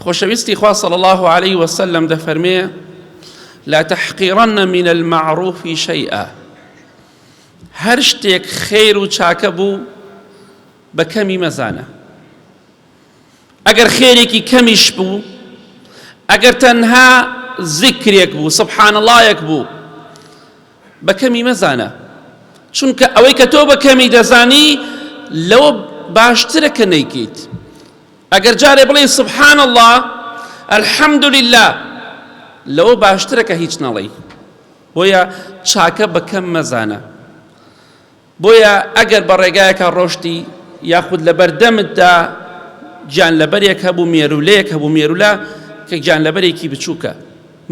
خۆشەویستی خوا صلی الله علیه وسلم دەفەرمێ لا تحقیرن من المعروف شیئا هەر شتێک خێر و چاکە بوو بە کەمی مەزانە ئەگەر خێرێکی کەمیش بوو ئەگەر تەنها زیکرێک بوو سبحان اللهیەک بوو بە کەمی مەزانە چونکە ئەوەی کە تۆ بە کەمی دەزانی لەوە باشترە کە نەیکەیت ئەگەر جارێ بڵێ سبحان اللە الحمدللە لەوە باشترە کە هیچ نەڵێی بۆیە چاکە بە کەم مەزانە بۆیە ئەگەر بە ڕێگایەکە ڕۆشتی یاخود لە بەردەمتدا گیان لەبەرێک هەبوو مێرولەیەک هەبوو مێرولە کە گیان لەبەرێکی بچووکە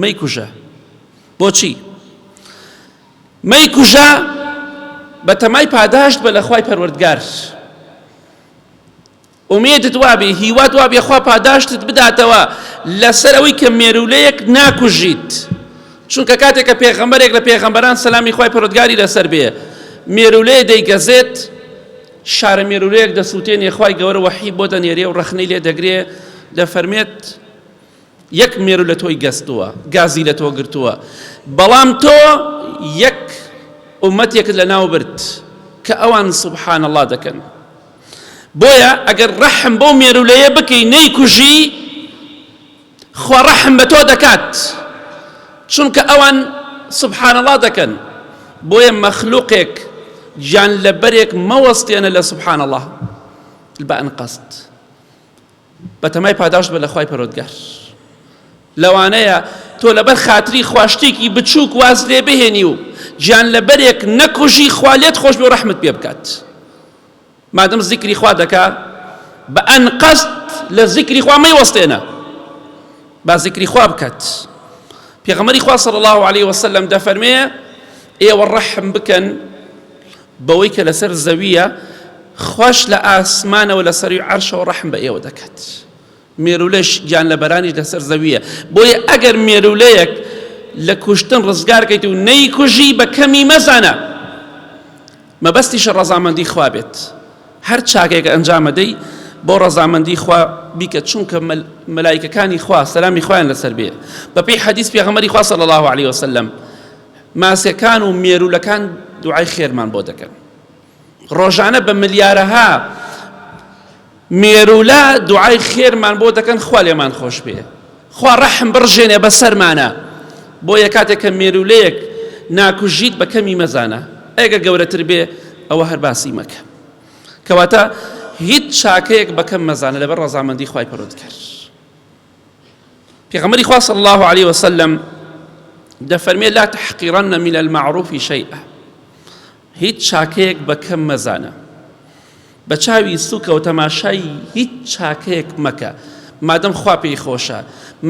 مەیکوژە بۆچی مەیکوژە بەتەمای پاداشت بە لە خوای پەروەردگار ئومێدت وابێ هیوات وابێ خوا پاداشتت بداتەوە لەسەر ئەوەی کە مێرولەیەک ناکوژیت چونکە کاتێک کە پێغەمبەرێک لە پێغەمبەران سەلامی خوای پەروەردگاری لەسەر بێ مێرولەیە دەیگەزێت شارە مێرولەیەک دەسووتێنێ خوای گەورە وەحی بۆ دەنێرێ و ڕەخنەی لێ دەگرێ دەفەرمێت یەک مێرو لە تۆی گەستووە گازی لە تۆ گرتووە بەڵام تۆ یەک ئومەتێکت لە ناو برد کە ئەوان سبحان الله دەکەن بۆیە ئەگەر ڕەحم بەو مێرولەیە بکەی نەیکوژی خوا ڕەحم بە تۆ دەکات چونکە ئەوان سبحان الله دەکەن بۆیە مەخلوقێک گیان لەبەرێک مەوەستێنە لە سبحان الله بە ئەنقەست بەتەمای پاداشت بە لە خوای پەرۆدگار لەوانەیە تۆ لەبەر خاتری خوا شتێکی بچووک واز لێ بهێنی و گیان لەبەرێک نەکوژی خوا لێت خۆش بێ و ڕەحمت پێ بکات مادەم زیکری خوا دەکا بە ئەنقەست لە زیکری خوا مەیوەستێنە با زیکری خوا بکات پێغەمبەری خوا صلی الله علیه وسلم دەفەرمێ ئێوە ڕەحم بکەن بەوەی کە لەسەر زەویە خوش لە ئاسمانەوە لە سەروی عەرشەوە ڕەحم بە ئێوە دەکات مێرولەش گیانلەبەرانیش لەسەر زەویە بۆیە ئەگەر مێرولەیەک لە کوشتن ڕزگارکەیت و نەیکوژی بە کەمی مەزانە مەبەستیشە ڕەزامەندی خوا بێت هەر چاکێک ئەنجامەدەی بۆ ڕەزامەندی خوا بیکە چونکە مەلایکەکانی خوا سەلامی خوایان لەسەر بێ بەپێی حەدیث پێغەمبەری خوا صلی الله علیه وسلم ماسیەکان و مێرولەکان دوعای خێرمان بۆ دەکەن ڕۆژانە بە ملیارەها مێروولە دوعای خێرمان بۆ دەکەن خوا لێمان خۆش بێ خوا ڕەحم بڕژێنێ بەسەرمانە بۆیە کاتێک کە مێروولەیەک ناکوژیت بە کەمی مەزانە ئەگەر گەورەتر بێ ئەوە هەر باسی مەکە کەواتە هیچ چاکەیەک بەکەم مەزانە لەبەر ڕەزامەندی خوای پەروەردگار پێغەمبەری خوا صلی الله علیه وسلم دەفەرمێ لا تحقیرن من المعروف شیئا هیچ چاکەیەک بە کەم مەزانە. بە چاوی سوکەوە تەماشای هیچ چاکەیەک مەکە. مادەم خوا پێی خۆشە،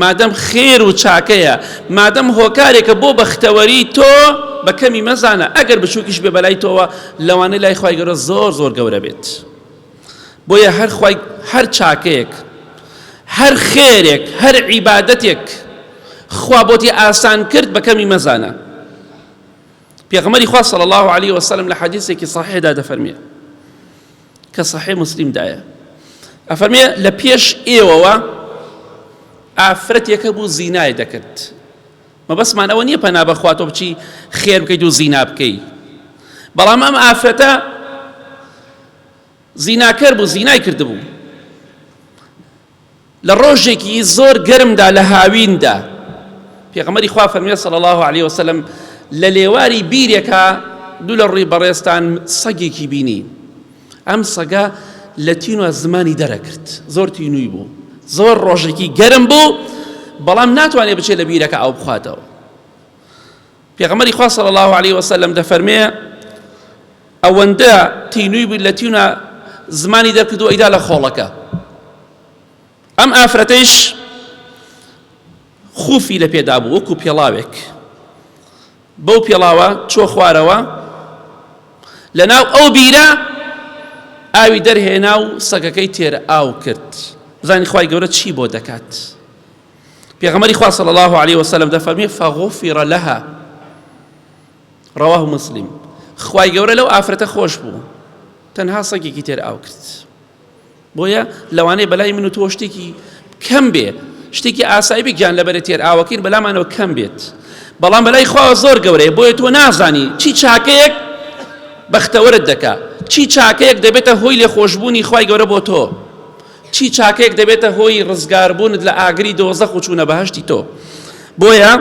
مادەم خێر و چاکەیە، مادەم هۆکارێکە بۆ بەختەوەری تۆ بە کەمی مەزانە، ئەگەر بچووکیش بێ بەلای تۆوە لەوانەیە لای خوای گەورە زۆر زۆر گەورە بێت. بۆیە هەر خوای هەر چاکەیەک، هەر خێرێک، هەر عیبادەتێک خوا بۆتی ئاسان کرد بە کەمی مەزانە. پێغەمبەری خوا صلی الله علیه وسلم لە حەدیثێکی صحیحدا دەفەرمێ کە صحیح مسلم دایە ئەفەرمێ لە پێش ئێوەوە ئافرەتێکە بوو زینای دەکرد مەبەستمان ئەوە نییە پەنا بەخوا تۆ بچی خێر بکەیت و زینا بکەی بەڵام ئەم ئافرەتە زیناکەر بوو زینای کردبوو لە ڕۆژێکی زۆر گەرمدا لە هاویندا پێغەمبەری خوا فەرمووی صلی الله علیه وسلم لە لێواری بیرێکا دوو لە ڕووی بەڕێزتان سەگێکی بینی ئەم سەگە لە تینوە زمانی دەرەکرد زۆر تینووی بوو زۆر ڕۆژێکی گەرم بوو بەڵام ناتوانێت بچێت لە بیرەکە ئاو بخواتەوە پێغەمبەری خوا صلی الله علیه وسلم دەفەرمێ ئەوەندە تینووی بوو لە تینە زمانی دەرکردو ئەیدا لە خۆڵەکە ئەم ئافرەتەیش خوفی لە پێدا بوو وەکو پێڵاوێک بەو پێڵاوە چۆ خوارەوە لەناو ئەو بیرە ئاوی دەرهێنا و سەگەکەی تێر ئاو کرد بزانی خوای گەورە چی بۆ دەکات پێغەمبەری خوا صلی الله علیه وسلم دەفەرمێ فغفر لها رواه مسلم خوای گەورە لەو ئافرەتە خۆش بوو تەنها سەگێکی تێر ئاو کرد بۆیە لەوانەیە بەلای من و تۆ شتێکی کەم بێ شتێکی ئاسایی بێ گیان لەبەرە تێر ئاوەکەین بەلامانەوە کەم بێت بەڵام بەلای خواوە زۆر گەورەیە بۆیە تۆ نازانی چی چاکەیەک بەختەوەرت دەکا چی چاکەیەک دەبێتە هۆی لێخۆشبوونی خوای گەورە بۆ تۆ چی چاکەیەک دەبێتە هۆی ڕزگاربوونت لە ئاگری دۆزەخ و چوونە بەهەشتی تۆ بۆیە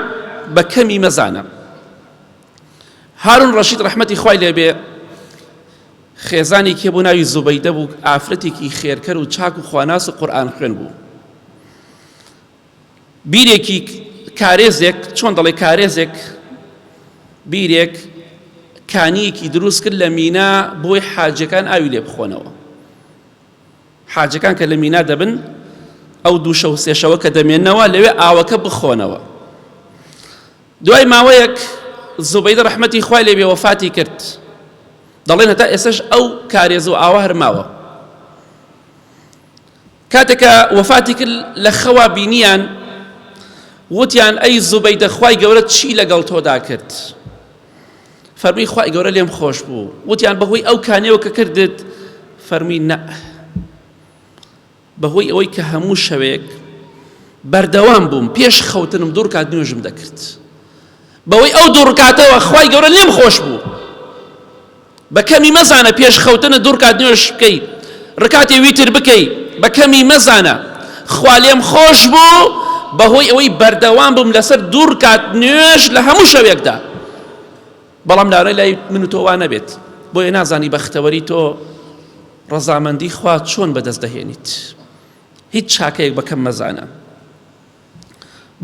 بە کەمی مەزانە هارون ڕەشید ڕەحمەتی خوای لێبێ خێزانێکی هەبوو ناوی زوبەیدە بوو ئافرەتێکی خێرکەر و چاک و خواناس و قورئان خوێن بوو بیرێکی کارێزێک چۆن دەڵێ کارێزێک بیرێک کانیەکی دروست کرد لە مینا بۆی حاجەکان ئاوی لێ بخۆنەوە حاجەکان کە لە مینا دەبن ئەو دوو شەو سێ شەوە کە دەمێنەوە لەوێ ئاوەکە بخۆنەوە دوای ماوەیەک زوبەیدە ڕەحمەتی خوای لێ بێ وەفاتی کرد دەڵێن هەتا ئێستاش ئەو کارێز و ئاوە هەر ماوە کاتێک کە وەفاتی کرد لە خەوا بینیان وتیان ئەی زوبەیدە خوای گەورە چی لەگەڵ تۆدا کرد فەرمی خوای گەورە لێم خۆش بوو وتیان بەهۆی ئەو کانەوە کە کردت فەرمی نە بەهۆی ئەوەی کە هەموو شەوێک بەردەوام بووم پێش خەوتنم دوو ڕکات نوێژم دەکرد بەوەی ئەو دوو ڕکاتەوە خوای گەورە لێم خۆش بوو بە کەمی مەزانە پێش خەوتنە دوو ڕکات نوێژ بکەی ڕکاتی ویتر بکەی بە کەمی مەزانە خوا لێم خۆش بوو بەهۆی ئەوەی بەردەوام بووم لەسەر دوو ڕکات نوێژ لە هەموو شەوێکدا بەڵام لارەی لای من و تۆ وا نەبێت بۆیە نازانی بەختەوەری تۆ ڕەزامەندی خوا چۆن بەدەست دەهێنیت هیچ چاکەیەک بەکەم مەزانە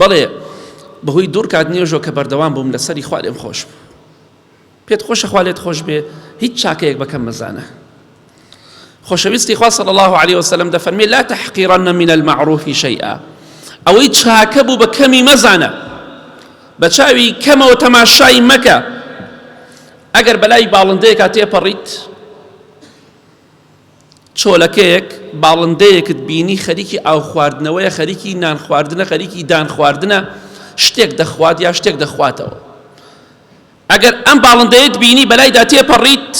بەڵێ بەهۆی دوور کات نوێژۆ کە بەردەوام بووم لەسەری خوا لێم خۆش بوو پێت خۆشە خوا لێت خۆش بێ هیچ چاکەیەک بەکەم مەزانە خۆشەویستی خوا صلی الله علیه وسلم دەفەرمێ لا تحقیرن من المعروف شیئا ئەوەی چاکە بوو بە کەمی مەزانە بە چاوی کەمەوە تەماشای مەکە ئەگەر بەلای باڵندەیەکا تێپەڕیت چۆلەکەیەک باڵندەیەکت بینی خەریکی ئاو خواردنەوەیە خەریکی نان خواردنە خەریکی دان خواردنە شتێک دەخوات یا شتێک دەخواتەوە ئەگەر ئەم باڵندەیەت بینی بەلایدا تێپەڕیت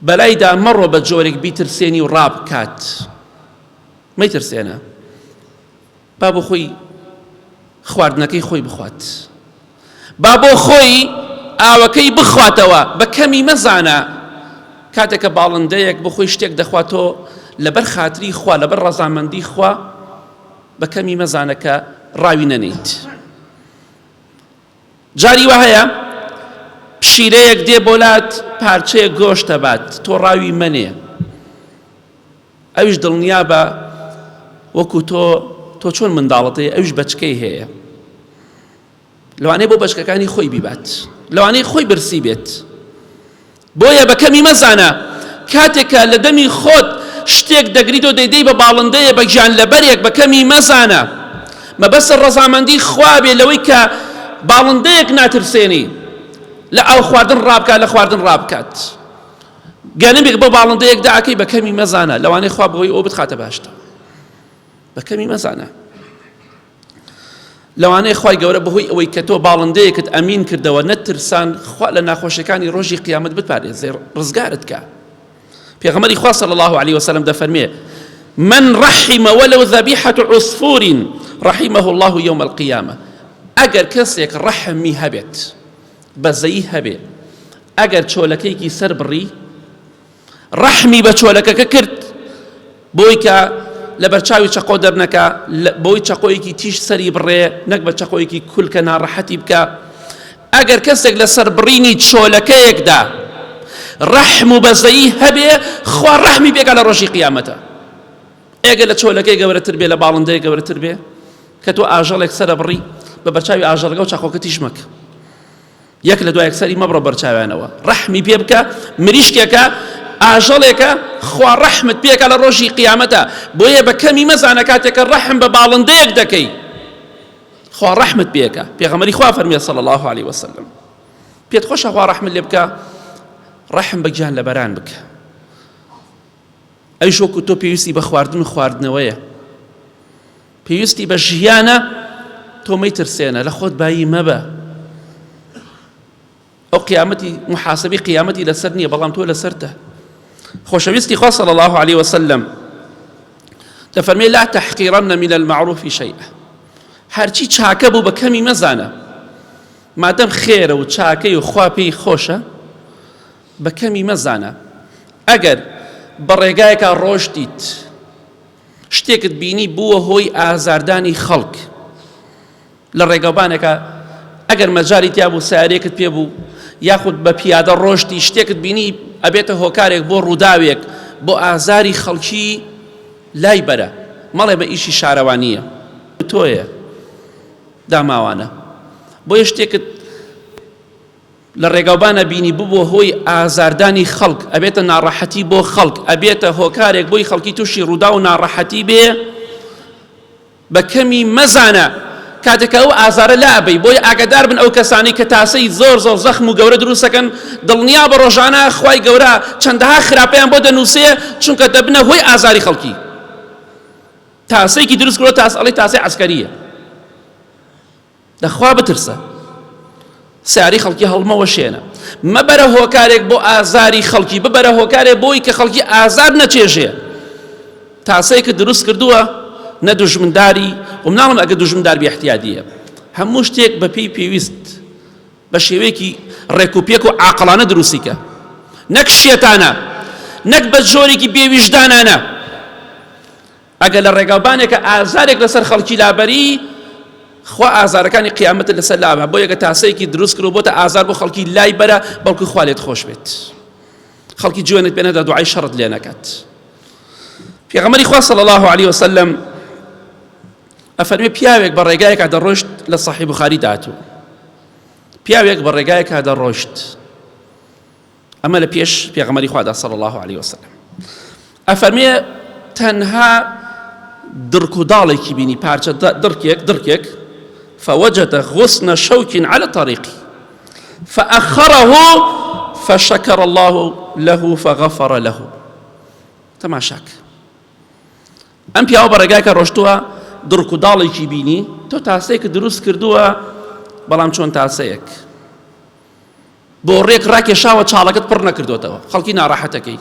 بەلایدا مەڕۆ بە جۆرێک بیترسێنی و ڕابکات مەیترسێنە با بۆ خۆی خواردنەکەی خۆی بخوات با بۆ خۆی ئاوەکەی بخواتەوە بە کەمی مەزانە کاتێک کە باڵندەیەک بۆ خۆی شتێک دەخواتەوە لەبەر خاتری خوا لەبەر ڕەزامەندی خوا بە کەمی مەزانە کە ڕاوی نەنیت جاری وا هەیە پشیلەیەک دێ بۆلات پارچەیەک گۆشتە بات تۆ ڕاوی مەنێ ئەویش دڵنیابە وەکو تۆ تۆ چۆن منداڵت هەیە ئەویش بەچکەی هەیە لەوانەیە بۆ بەچکەکانی خۆی بیبات لەوانەیە خۆی برسی بێت بۆیە بە کەمی مەزانە کاتێک کە لە دەمی خۆت شتێک دەگریت و دەیدەی بە باڵندەیە بە گیان لەبەرێک بە کەمی مەزانە مەبەستە ڕەزامەندی خوا بێ لەوەی کە باڵندەیەک ناترسێنی لە ئاو خواردن ڕابکات لە خواردن ڕابکات گەنمێک بۆ باڵندەیەک داکەی بە کەمی مەزانە لەوانەیە خوا بۆی ئەو بتخاتە باشتە بە کەمی مەزانە لەوانەیە خوای گەورە بەهۆی ئەوەی کە تۆ باڵندەیەکت ئەمین کردەوە نەترسان خوا لە ناخۆشیەکانی ڕۆژی قیامەت بتپارێزێ ڕزگارت کە پێغەمبەری خوا صلی الله علیه وسلم دەفەرمێ من رحم ولو ذبیحة عصفور رحمه الله يوم القيامة ئەگەر کەسێک ڕەحمی هەبێت بەزەیی هەبێ ئەگەر چۆلەکەیەکی سەر بڕی ڕەحمی بە چۆلەکەکە کرد بۆی کە لە بەرچاوی چەقۆ دەرنەکا بۆی چەقۆیەکی تیژ سەری بڕێ نەک بە چەقۆیەکی کولکە ناڕەحەتی بکە ئەگەر کەسێک لە سەربڕینی چۆلەکەیەکدا ڕەحم و بەزەیی هەبێ خوا ڕەحمی پێکا لە ڕۆژی قیامەتە ئێگە لە چۆلەکەی گەورەتر بێ لە باڵندەیە گەورەتر بێ کە تۆ ئاژەڵێک سەرە بڕی بە بەرچاوی ئاژەڵەکە و چاقۆکە تیژ مەکە یەک لە دوای یەک سەری مەبڕە بەرچاویانەوە ڕەحمی پێ بکە مریشکێکە ئاژەڵێکە خوا ڕەحمت پێکە لە ڕۆژی قیامەتە بۆیە بە کەمی مەزانە کاتێکە ڕەحم بە باڵندەیەک دەکەی خوا ڕەحمت پێکە پێغەمبەری خوا فەرمیە صلی الله علیه وسلم پێت خۆشە خوا ڕەحمت لێ بکە ڕەحم بە گیان لەبەران بکە ئەویش وەکو تۆ پێویستی بە خواردن و خواردنەوەیە پێویستی بە ژیانە تۆ مەیترسێنە لە خۆت بایی مەبە ئەو قیامەتی محاسبی قیامەتی لەسەر نییە بەڵام تۆ لەسەرتە خۆشەویستی خوا صلی الله علیه وسلم. دەفەرمێ لا تحقیرن من المعروف شیئا، هەرچی چاکە بوو بە کەمی مەزانە، مادەم خێرە و چاکەی و خوا پێی خۆشە بە کەمی مەزانە. ئەگەر بە ڕێگایەکا ڕۆشتیت شتێکت بینی بووە هۆی ئازاردانی خەڵک لە ڕێگەوبانێکا، ئەگەر مەجالی تیا بوو سیارەیەکت پێ بوو یاخود بە پیادە ڕۆشتی شتێکت بینی ئەبێتە هۆکارێک بۆ ڕووداوێک بۆ ئازاری خەڵکی لای بەرە، مەڵێ بە ئیشی شارەوانییە تۆیە داماوانە. بۆیە شتێکت لە ڕێگاوبانە بینی ببووە هۆی ئازاردانی خەڵک، ئەبێتە ناڕەحەتی بۆ خەڵک، ئەبێتە هۆکارێک بۆی خەڵکی تووشی ڕووداو و ناڕەحەتی بێ، بە کەمی مەزانە کاتێک کە ئەو ئازارە لا ئەبەی. بۆیە ئاگادار بن ئەو کەسانەی کە تاسەی زۆر زۆر زەخم و گەورە دروست ئەکەن، دڵنیا بە ڕۆژانە خوای گەورە چەندەها خراپەیان بۆ دەنووسێ، چونکە دەبنە هۆی ئازاری خەڵکی. تاسەیەکی دروست کردووە، تاس ئەڵێی تاسەی عەسکەرییە. لەخوا بترسە سیاری خەڵکی هەڵمەوەشێنە، مەبەرە هۆکارێک بۆ ئازاری خەڵکی، ببەرە هۆکارێک بۆی کە خەڵکی ئازار نەچێژێ. تاسەیەکت دروست کردووە نە دوژمنداری و مناڵم ئەگە دوژمندار بی احتیادیە، هەموو شتێک بە پێی پێویست بە شێوەیەکی ڕێک و پێک و عاقڵانە دروستی کە، نەک شێتانە، نەک بە جۆرێکی بێویژدانانە. ئەگەر لە ڕێگاوبانێکە ئازارێک لەسەر خەڵکی لابەری، خوا ئازارەکانی قیامەتت لەسەر لابە. بۆ یەکە تاسەیەکی دروست کرد و بۆتە ئازار بۆ خەڵکی لای بەرە، بەڵکو خوا لێت خۆش بێت، خەڵکی جوێنت پێ نەدا، دوعای شەڕت لێ نەکات. پێغەمبەری خوا صلی الله علیه وسلم ئەفەرمێ پیاوێک بە ڕێگایەکا دەڕۆشت، لە صحیح بخاری داتوو، پیاوێک بە ڕێگایەکا دەڕۆشت، ئەمە لە پێش پێغەمبەری خوادا صلی الله علیه وسلم ئەفەرمێ تەنها دڕک و داڵێکی بینی، پارچە دڕکێک دڕکێک، فوجد غصن شوك على الطريق فأخره فشكر الله له فغفر له. تەماشاک ئەم پیاوە بە ڕێگاکە ڕۆشتووە، دڕک و داڵێکی بینی. تۆ تاسەیەکت دروست کردووە، بەڵام چۆن تاسەیەک بۆ ڕێک ڕاکێشاوە، چاڵەکەت پڕ نەکردۆتەوە، خەڵکی ناڕەحەتەکەی.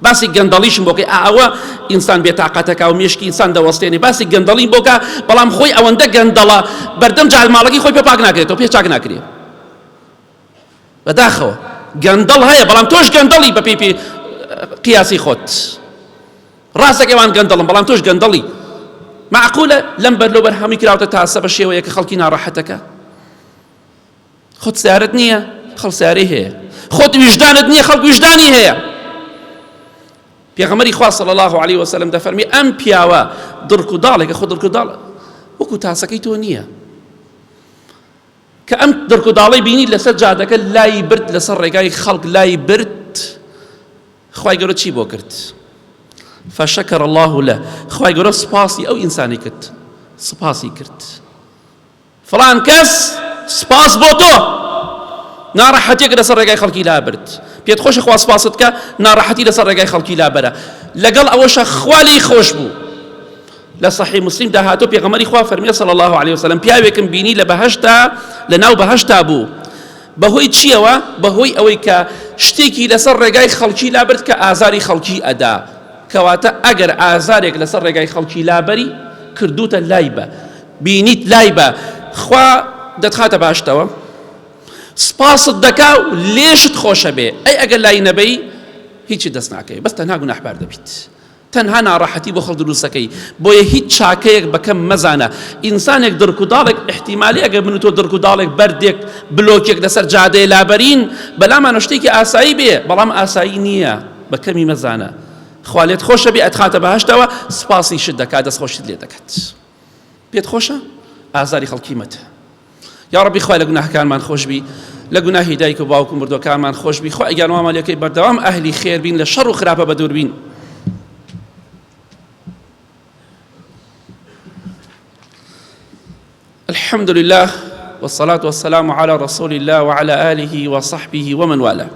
باسی گەندەڵیشم بۆکەی، ئەوە ئینسان بێتاقەتەکە و مێشکی ئینسان دەوەستێنێ. باسی گەندەڵی بۆکە، بەڵام خۆی ئەوەندە گەندەڵە بەردەم جار ماڵەکەی خۆی پێ پاک ناکرێتەوە، پێ چاک ناکرێ. بەداخەوە گەندەڵ هەیە، بەڵام تۆش گەندەڵی بە پێی پێ قیاسی خۆت. ڕاستەکەی ئەوان گەندەڵن، بەڵام تۆش گەندەڵی. معقولە لەم بەر لەو بەر هەمووی کراوتە تاسە بە شێوەیە کە خەڵکی ناڕەحەتەکە. خۆت سیارەت نییە، خەڵک سیارەی هەیە. خۆت ویژدانت نییە، خەڵک ویژدانی هەیە. پێغەمبەری خوا صلی الله علیه وسلم دەفەرمی ئەم پیاوە دڕک و داڵێکە، خۆ دڕک و داڵ وەکو تاسەکەی تۆ نییە، کە ئەم دڕک و داڵەی بینی لەسەر جادەکە لای برد، لەسەر ڕێگای خەڵک لای برد، خوای گەورە چی بۆ کرد؟ فشکر الله له، خوای گەورە سوپاسی ئەو ئینسانی کرد، سوپاسی کرد. فڵان کەس سپاس بۆ تۆ ناڕەحەتیەک لەسەر ڕێگای خەڵکی لابرد، پێت خۆشە خوا سپاست کە ناڕەحەتی لەسەر ڕێگای خەڵکی لابەرە، لەگەڵ ئەوەشە خوا لێی خۆش بوو. لە صحیح مسلم دا هاتۆ پێغەمبەری خوا فەرمی صلی الله علیه وسلم پیاوێکم بینی لە بەهەشتا، لە ناو بەهەشتا بوو، بەهۆی چییەوە؟ بەهۆی ئەوەی کە شتێکی لەسەر ڕێگای خەڵکی لابرد کە ئازاری خەڵکی ئەدا. کەواتە ئەگەر ئازارێک لەسەر ڕێگای خەڵکی لابەری کردوتە لای بە بینیت لای بە، خوا دەتخاتە باشتەوە، سپاست دەکا و لێشت خۆشە بێ. ئەی ئەگەر لای نەبەی هیچی دەست ناکەوێ، بەس تەنها گوناحبار دەبیت، تەنها ناڕەحەتی بۆ خەڵک دروستەکەی. بۆیە هیچ چاکەیەک بەکەم مەزانە. ئینسانێک دڕک و داڵێک احتیمالی ئەگەر من و تۆ دڕک و داڵێک بەردێک بلۆکێک لەسەر جادەیە لابەرین بەلامانە شتێکی ئاسایی بێ، بەڵام ئاسایی نییە، بە کەمی مەزانە. خوا لێت خۆشە بێ ئەتخاتە بەهەشتەوە، سپاسیشت دەکات، دەستخۆشیت لێ دەکات. پێت خۆشە ئازاری خەڵکی مەدە. یا ڕەبی خوای لە گوناهەکانمان خۆشبی، لە گوناهی دایک و باوک و مردوەکانمان خۆشبی. خوای گیان وامان لێکەی بەردەوام ئەهلی خێر بین، لە شەڕ و خراپە بەدوور بین. الحمد لله والصلاة والسلام على رسول الله وعلى آله وصحبه ومن والاه.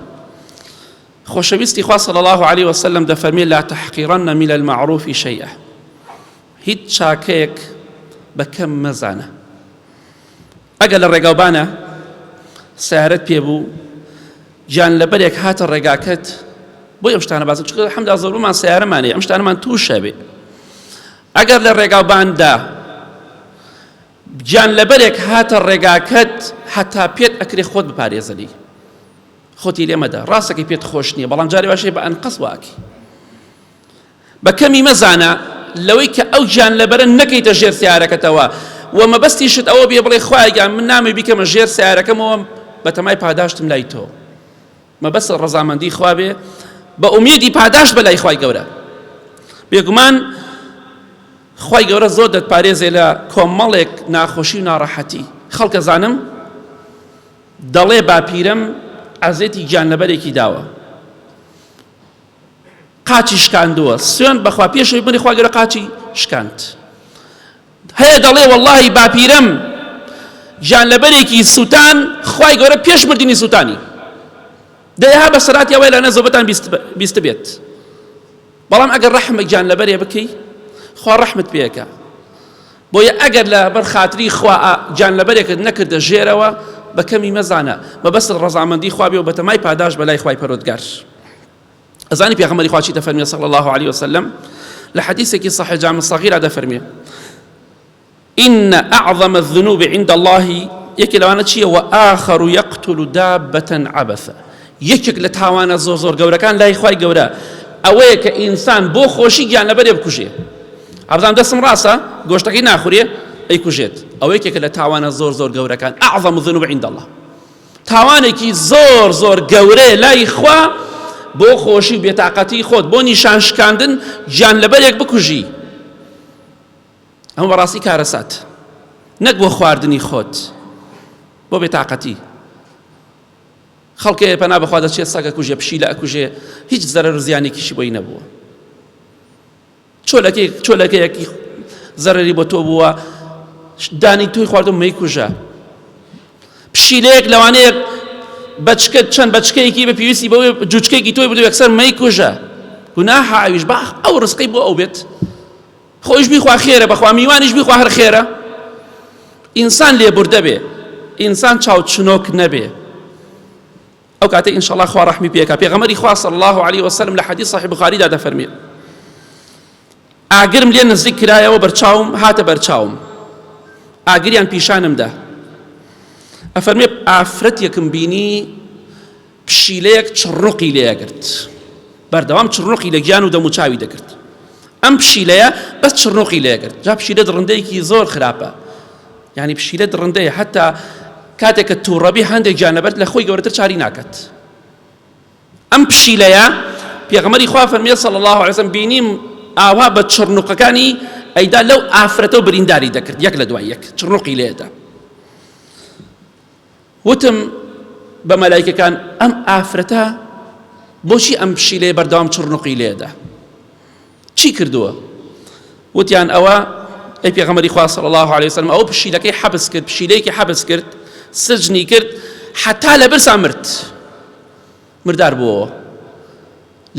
خۆشەویستی خوا صلی الله عليه وسلم دەفەرمێ لا تحقیرن من المعروف شيئا، هیچ چاکەیەک بە کەم مەزانە. ئەگەر لە ڕێگاوبانە سیارەت پێ بوو، گیان لەبەرێک هاتە ڕێگاکەت، بۆی ئەم شتانە باسم چونکە حەمدا زۆربەمان سیارەمان هەیە، ئەم شتانەمان تووشە بێ. ئەگەر لە ڕێگاوباندا گیانلەبەرێک هاتە ڕێگاکەت هەتا پێت ئەکرێ خۆت بپارێزە لێی خۆتی لێ مەدە ڕاستەکەی پێت خۆش نییە بەڵام جارێ باشەیە بە ئەنقەست واکەی بە کەمی مەزانە لەوەی کە ئەو گیانلەبەرە نەکەیتە ژێر سیارەکەتەوە و مەبەستیشت ئەوە بێ بڵێ خوایە گیان من نامەوێ بیکەمە ژێر سیارەکەمەوە بەتەمای پاداشتم لای تۆ مەبەست ڕەزامەندی خوا بێ بە ئومێدی پاداشت بە لای خوای گەورە بێگومان خوای گەورە زۆر دەتپارێزێ لە کۆمەڵێک ناخۆشی و ناڕەحەتی خەڵکە زانم دەڵێ باپیرم عەزێتی گیانلەبەرێکی داوە قاچی شکاندووە سوێن بەخوا پێشەوەی بنی خوا گەورە قاچی شکاند هەیە دەڵێ وەڵاهی باپیرەم گیانلەبەرێکی سووتان خوای گەورە پێش مردنی سووتانی دەیەها بەسەراتی ئەوەی لەنە زۆبەتان بیست بێت بەڵام ئەگەر ڕەحمە گیانلەبەرێ بکەی خوا ڕەحمت پێکە بۆیە ئەگەر لە بەر خاتری خوا گیانلەبەرێکت نەکردە ژێرەوە بە کەمی مەزانە مەبەست ڕەزامەندی خوا بێ و بەتەمای پاداش بەلای خوای پەرۆدگار ئەزانی پێغەمبەری خوا چی دەفەرمێ صلی الله علیه وسلم لە حەدیثێکی صحیح جامع صغیرا دەفەرمێ إن أعظم الذنوب عند الله یەکێ لەوانە چییە وآخر يقتل دابة عبثا یەکێک لە تاوانە زۆر زۆر گەورەکان لای خوای گەورە ئەوەیە کە ئینسان بۆ خۆشی گیان لەبەرێ بکوژێ ئەبزان دەستم ڕاستە گۆشتەکەی ناخورێ ئەیکوژێت ئەوە یەکێکە لە تاوانە زۆر زۆر گەورەکان أعظم الذنوب عند الله تاوانێکی زۆر زۆر گەورەیە لای خوا بۆ خۆشی و بێتاقەتی خۆت بۆ نیشان شکاندن گیان لەبەرێک بکوژی ئەمە بەڕاستی کارەسات نەک بۆ خواردنی خۆت بۆ بێتاقەتی خەڵکێ پەنا بەخوا دەچێت سەگە کوژێ پشیلە ئەکوژێ هیچ زەرەر و زیانێکیشی بۆی نەبووە چۆلەکەیەک چۆلەکەیەکی زەرەری بۆ تۆ بووە دانی تۆی خواردو مەیکوژە پشیلەیەک لەوانەیە بەچکە چەند بەچکەیەکی بە پێویستی بەوەی جوچکێکی تۆی بردو یەکسەر مەیکوژە گوناحە ئەویش با ئەو ڕزقی بۆ ئەو بێت خۆیش بیخوا خێرە بەخوا میوانیش بیخوا هەر خێرە ئینسان لێبوردە بێ ئینسان چاوچنۆک نەبێ ئەو کاتەی ان شاء اللە خوا ڕەحمی پێکا پێغەمبەری خوا صلی اللە علیه وسلم لە حەدیث صحیح بخاریدا دەفەرمێ ئاگرم لێ نزیک کرایەوە بەرچاوم هاتە بەرچاوم ئاگریان پیشانم دا ئەفەرمێ ئافرەتێکم بینی پشیلەیەک چڕنوقی لێگرت بەردەوام چڕنوقی لە گیان و دەموچاوی دەکرد ئەم پشیلەیە بەس چڕنوقی لێگرت جا پشیلە دڕندەیەکی زۆر خراپە یانی پشیلە دڕندەیە حتا کاتێک کە تووڕەبی هەندێک گیانلەبەر لە خۆی گەورەتر چاری ناکات ئەم پشیلەیە پێغەمبەری خوا فەرمیێ صلی الله علیه وسلم بینیم ئاوا بە چڕنوقەکانی ئەیدا لەو ئافرەتە و برینداری دەکرد یەک لە دوای یەک چڕنوقی لێدا وتم بە مەلایکەکان ئەم ئافرەتە بۆچی ئەم پشیلەیە بەردەوام چڕنوقی لێدا چی کردووە؟ وتیان ئەوە ئەی پێغەمبەری خوا صلی الله علیه وسلم ئەو پشیلەکەی حەبس کرد پشیلەیەکی حەبس کرد سجنی کرد حتا لە برسا مرد مردار بووەوە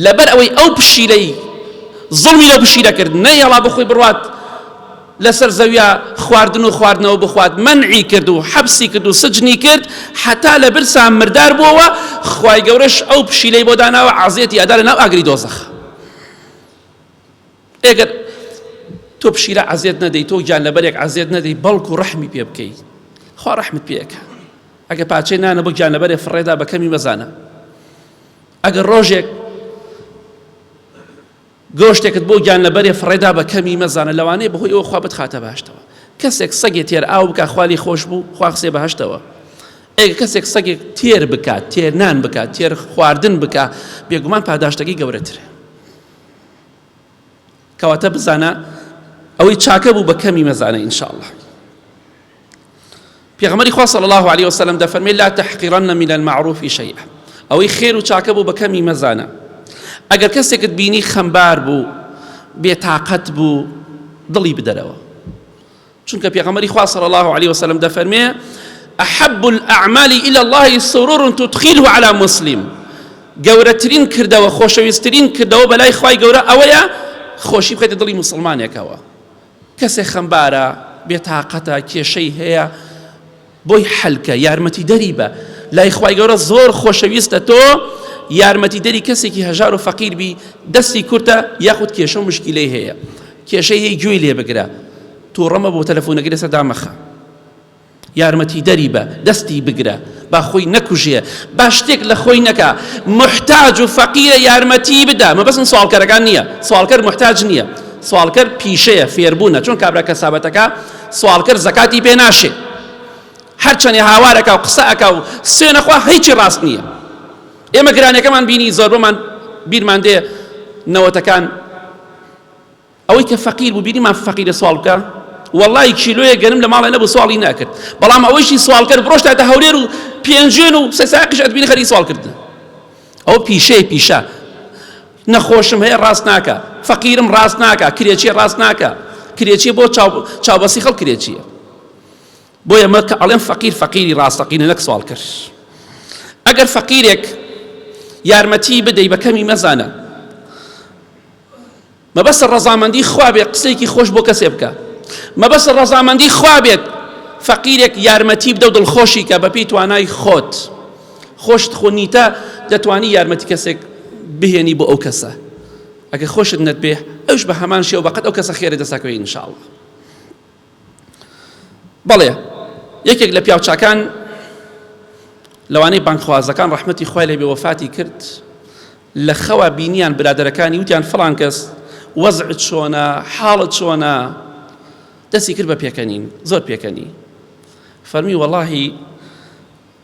لەبەر ئەوەی ئەو پشیلەی زوڵمی لەو پشیلە کرد نەیەڵا بخۆی بڕوات لەسەر زەویا خواردن و خواردنەوە بخوات مەنعی کرد و حەبسی کرد و سجنی کرد حتا لە برسا مردار بووەوە خوای گەورەش ئەو پشیلەی بۆ داناوە عەزێتی ئەدا لە ناو ئاگری دۆزەخ ئەگەر تۆ پشیلە عەزێت نەدەی تۆ گیان لەبەرێک عەزێت نەدەی بەڵکو ڕەحمی پێ بکەی خوا ڕەحمت پێ ئەکا ئەگەر پاچەی نانە بۆ گیان لەبەرێ فڕێدا بە کەمی مەزانە ئەگەر ڕۆژێک گۆشتێکت بۆ گیانلەبەرێ فڕێدا بە کەمی مەزانە لەوانەیە بەهۆی ئەوە خوا بتخاتە بەهەشتەوە کەسێک سەگێ تێر ئاو بکا خوا لێی خۆش بوو خوا خسێ بەهەشتەوە ئەگەر کەسێک سەگێک تێر بکات تێر نان بکات تێر خواردن بکا بێگومان پاداشتەکەی گەورەترە کەواتە بزانە ئەوەی چاکە بوو بە کەمی مەزانە ئینشاءاللە پێغەمبەری خوا صلی الله علیه وسلم دەفەرمێ لا تحقرن من المعروف شیئا ئەوەی خێر و چاکە بوو بە کەمی مەزانە ئەگەر کەسێکت بینی خەمبار بوو بێتاقەت بوو دڵی بدەرەوە چونکە پێغەمبەری خوا صلی الله علیه وسلم دەفەرمێ أحب الأعمال إلى الله سرور تدخله على مسلم گەورەترین کردەوە خۆشەویستترین کردەوە بەلای خوای گەورە ئەوەیە خۆشی بخەیتە دڵی موسڵمانێکەوە کەسێک خەمبارە، بێتاقەتە، کێشەی هەیە، بۆی حەل کە، یارمەتیدەری بە. لای خوای گەورە زۆر خۆشەویستە تۆ یارمەتیدەری کەسێکی هەژار و فەقیر بی، دەستی کورتە یاخود کێشە و مشکیلەی هەیە. کێشەی هەیە گوێی لێ بگرە تووڕە مەبە و تەلەفۆنەکەی لەسەر دامەخە یارمەتیدەری بە، دەستی بگرە، با خۆی نەکوژێ، با شتێک لە خۆی نەکا، موحتاج و فەقیرە یارمەتیی بدە، مەبەستم سواڵکەرەکان نییە، سواڵکەر موحتاج نییە، سواڵکەر پیشەیە، فێربوونە، چۆن کابرا کەسابەتەکە سواڵکەر زەکاتی پێ ناشێ، هەرچەنێ هاوار ئەکا و قسە ئەکا و سوێن ئەخوا هیچی ڕاست نییە. ئێمە گرانیەکەمان بینی زۆربەمان بیرمان دێ نەوەتەکان ئەوەی کە فەقیر بوو بینیمان فەقیرە سواڵ بکە وەڵی کیلۆیە گەنم لە ماڵێ نەبوو سواڵی ناکرد بەڵام ئەوەیشی سواڵ کرد بڕۆشتاتە هەولێر و پێنجوێن و سەساقیش ئەتبینی خەریک سواڵ کردن ئەو پیشەیە پیشە نەخۆشم هەیە ڕاست ناکە فەقیرم ڕاست ناکە کرێچیە ڕاست ناکە کرێچیە بۆ چاوبەسی خەڵک کرێچیە بۆیە مە کە ئەڵێم فەقیر فەقیری ڕاستەقینە نەک سواڵکەر ئەگەر فەقیرێک یارمەتی بدەی بە کەمی مەزانە مەبەست ڕەزامەندی خوا بێت قسەیەکی خۆش بۆ کەسێ بکە مەبەست ڕەزامەندی خوا بێت فەقیرێک یارمەتی بدە و دڵخۆشی کە بەپێی توانای خۆت خۆشت خۆ نیتە دەتوانی یارمەتی کەسێک بهێنی بۆ ئەو کەسە ئەگەر خۆشت نەتبێ ئەوش بە هەمان شێوە بەقەت ئەو کەسە خێرە دەستەکەوێ ان شاء الله بەڵێ یەکێک لە پیاوچاکان لەوانەی بانگخوازەکان ڕەحمەتی خوای لێ بێ وەفاتی کرد لە خەوا بینیان برادەرەکانی وتیان فڵان کەس وەزعت چۆنە حاڵت چۆنە دەستی کرد بە پێکەنین زۆر پێکەنی فەرمی وەڵاهی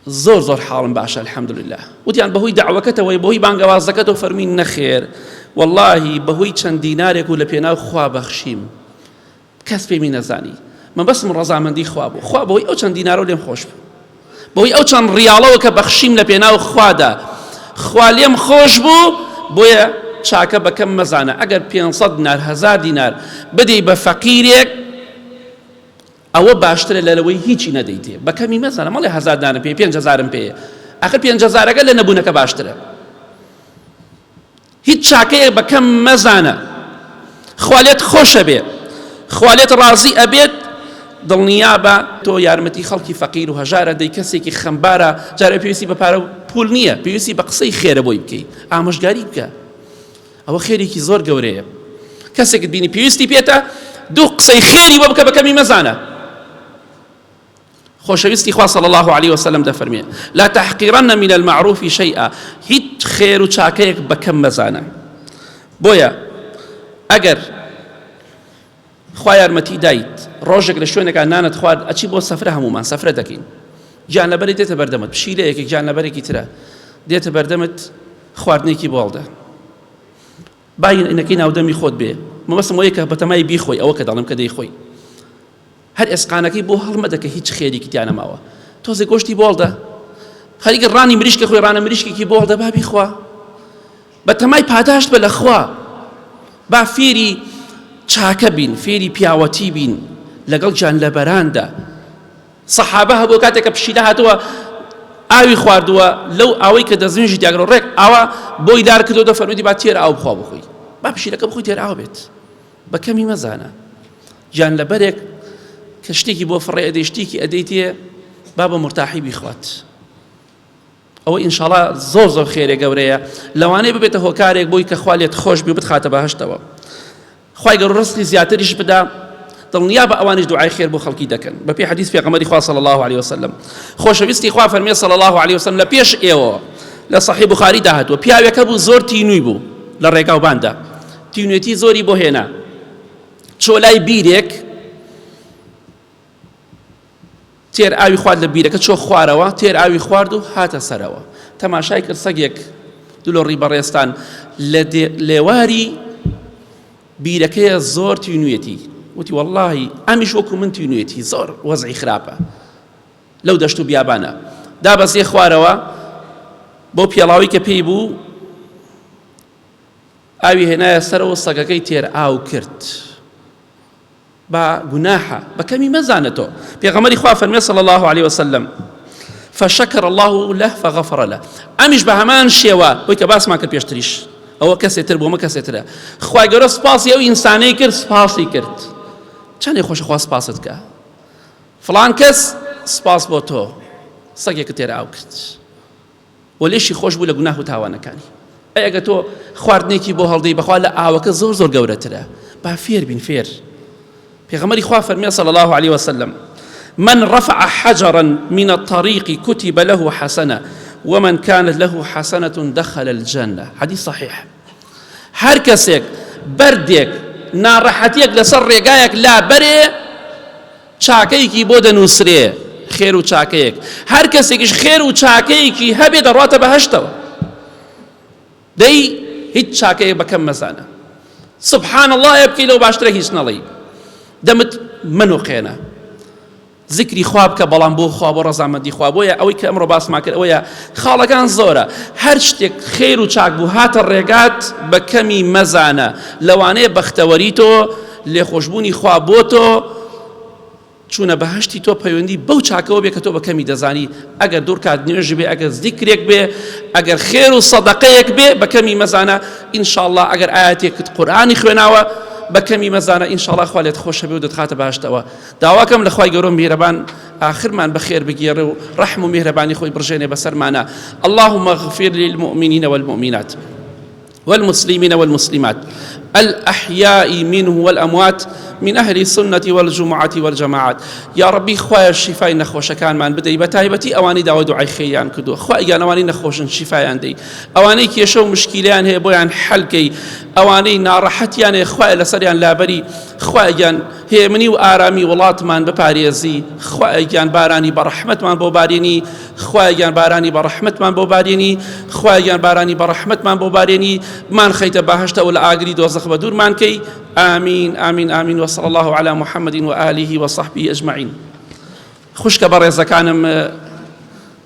زۆر زۆر حاڵم باشە الحمدلله وتیان بەهۆی دەعوەکەتەوەی بەهۆی بانگەوازەکەتەوە فەرمی نەخێر واللهی بەهۆی چەند دینارێک و لە پێناو خوا بەخشیم کەس پێمی نەزانی مەبەستم ڕەزامەندی خوا بوو خوا بەهۆی ئەو چەند دینارەوە لێم خۆش بوو بەهۆی ئەو چەند ڕیاڵەوە کە بەخشیم لە پێناو خوادا خوا لێم خۆش بوو بۆیە چاکە بەکەم مەزانە ئەگەر 500 دینار هزار دینار بدەی بە فەقیرێک ئەوە باشترە لە لەوەی هیچی نەدەیتێ بە کەمی مەزانە مەڵێ هزار دانم پێ پێنج هزارم پێیە ئەخر پێنج هزارەکە لە نەبوونەکە باشترە هیچ چاکەیەک بە کەم مەزانە خوا لێت خۆشە بێ خوا لێت ڕازی ئەبێت دڵنیابە تۆ یارمەتی خەڵکی فەقیر و هەژارە دەی کەسێکی خەمبارە جارێ پێویستی بە پارە و پول نییە پێویستی بە قسەی خێرە بۆی بکەی ئامۆژگاری بکە ئەوە خێرێکی زۆر گەورەیە کەسێکت بینی پێویستی پێتە دوو قسەی خێری بۆ بکە بە کەمی مەزانە خۆشەویستی خوا صلی اللە علیە وسلم دەفەرمێ لا تحقیرن من المعروف شیئا هیچ خێر و چاکەیەک بە کەم مەزانە بۆیە ئەگەر خوا یارمەتی دایت ڕۆژێک لە شوێنێکا نانت خوارد ئەچی بۆ سەفرە هەمومان سەفرە دەکەین گیانلەبەری دێتە بەردەمت پشیلەیەکی گیانلەبەرێکی ترە دێتە بەردەمت خواردنێکی بۆڵدە با اینەکەی ناودەمی خۆت بێ مەبەستم ئەوەیە کە بەتەمای بیخۆی ئەوە کە دەڵێم کە دەیخۆی هەر ئێسقانەکەی بۆ هەڵمەدە کە هیچ خێرێکی تیا نەماوە تۆزێ گۆشتی بۆ هەڵدە خەریکە ڕانی مریشکە خۆی ڕانە مریشکێکی بۆ هەڵدە با بیخوا بە تەمای پاداشت بە لە خوا با فێری چاکە بین فێری پیاوەتی بین لەگەڵ گیانلەبەراندا سەحابە هەبوو کاتێک کە پشیلە هاتووە ئاوی خواردووە لەو ئاوەی کە دەستنوێژی تیاگرەوە ڕێک ئاوا بۆی لار کردووە فەرمووی با تێر ئاو بخوا بخۆی با پشیلەکە بخۆی تێر ئاو بێت بە کەمی مەزانە گیانلەبەرێک کە شتێکی بۆ فڕێ ئەدەی شتێکی ئەدەیتێ با بە مورتاحی بیخوات ئەوە ئینشاڵا زۆر زۆر خێرێ گەورەیە لەوانەیە ببێتە هۆکارێک بۆی کە خوا لێت خۆش بێ بتخاتە بەهەشتەوە خوای گەورە ڕزقی زیاتریش بدا دڵنیا بە ئەوانیش دوعای خێر بۆ خەڵکی دەکەن بە پێی حەدیث پێغەمبەری خوا صلی الله علیه وسلم خۆشەویستی خوا فەرمی صلی الله علیه وسلم لە پێش ئێوە لە صحیح بخاری دا هاتووە پیاوێک هەبوو زۆر تینووی بوو لە ڕێگا و باندا تینوێتی زۆری بۆ هێنا چۆ لای بیرێک تێر ئاوی خوارد لە بیرەکە چۆ خوارەوە تێر ئاوی خوارد و هاتە سەرەوە تەماشای کرد سەگێک دلۆڕی بەڕێزتان لە لێواری بیرەکەیە زۆر تینوێتی وتی وەڵڵاهی ئەمیش وەکو من تینوێتی زۆر وەزعی خراپە لەو دەشت و بیابانە دابەزیە خوارەوە بۆ پێڵاوی کە پێی بوو ئاوی هێنایە سەرەوە سەگەکەی تێر ئاو کرد با گوناحە بە کەمی مەزانە تۆ پێغەمبەری خوا فەرمێ صلی الله علیه وسلم فشکر الله له فغفر له ئەمیش بە هەمان شێوە بۆی کە باسمان کرد پێشتریش ئەوە کەسێ تر بۆ مە کەسێ ترە خوای گەورە سپاسی ئەو ئینسانەی کرد سپاسی کرد چەندێ خۆشە خوا سپاست کە فڵان کەس سپاس بۆ تۆ سەگێکت تێر ئاو کرد وە لێشی خۆش بوو لە گوناه و تاوانەکانی. ئەی ئەگەر تۆ خواردنێکی بۆ هەڵدەی بەخوا لە ئاوەکە زۆر زۆر گەورەترە. با فێر بین فێر. پێغەمبەری خوا فەرمی صلی الله علیه وسلم من رفع حجرا من الطريق كتب له حسنة ومن كانت له حسنة دخل الجنة حديث صحيح هەر کەسێک بەردێک ناڕەحەتیەک لەسەر ڕێگایەک لا بەرێ چاکەیەکی بۆ دەنووسرێ خێر و چاکەیەک هەر کەسێکیش خێر و چاکەیەکی هەبێ دەڕاتە بەهشتەوە دەی هیچ چاکەیەک بەکەم مەزانە سبحان اللە بکەی لەو باشترە هیچ نەڵێی دەمت مەنوقێنە زیکری خوا بکە بەڵام بۆ خوا بۆ ڕەزامەندی خوا بۆیە ئەوەی کە ئەمڕۆ باسمان کرد ئەوەیە خاڵەکان زۆرە هەر شتێک خێر و چاک بوو هاتە ڕێگات بە کەمی مەزانە لەوانەیە بەختەوەری تۆ لێخۆشبوونی خوا بۆ تۆ چوونە بەهەشتی تۆ پەیوەندی بەو چاکەوە بێ کە تۆ بە کەمی دەزانی ئەگەر دوو ڕکات نوێژ بێ ئەگەر زیکرێک بێ ئەگەر خێر و سەدەقەیەک بێ بە کەمی مەزانە ئینشاءاللە ئەگەر ئاەتێکت قورئانی خوێناوە بە کەمی مەزانە ئینشاءاللە خوا لێت خۆشە بێ و دەتخاتە بەهەشتەوە داواکەم لە خوای گەورە و میهرەبان ئاخرمان بەخێر بگێڕێ و ڕەحم و میهرەبانی خۆی بڕژێنێ بەسەرمانا اللهم اغفر للمؤمنین والمؤمنات والمسلمين والمسلمات الأحياء منه والأموات من أهل السنة والجمعة والجماعات یا ربی خوایە شیفای نەخۆشەکانمان بدەی بە تایبەتی ئەوانەی داوای دوعای خێریان کردووە خوای گیان ئەوانەی نەخۆشن شیفایان دەی ئەوانەی کێشە و مشکیلیان هەیە بۆیان حەلکەی ئەوانەی ناڕەحەتیان هەیە خوایە لەسەریان لابەری خوایە گیان هێمنی و ئارامی وڵاتمان بپارێزی خوایە گیان بارانی بەڕەحمەتمان بۆ بارێنی خوایە گیان بارانی بەڕەحمەتمان بۆ بارێنی خوایە گیان بارانی بەڕەحمەتمان بۆ بارێنی بمان خەیتە بەهەشتەوە لە ئاگری دۆزەخ بە دوورمان کەی آمین آمین آمین وصلی الله علی محمد و آله و صحبه اجمعین خوشکە بەڕێزەکانم.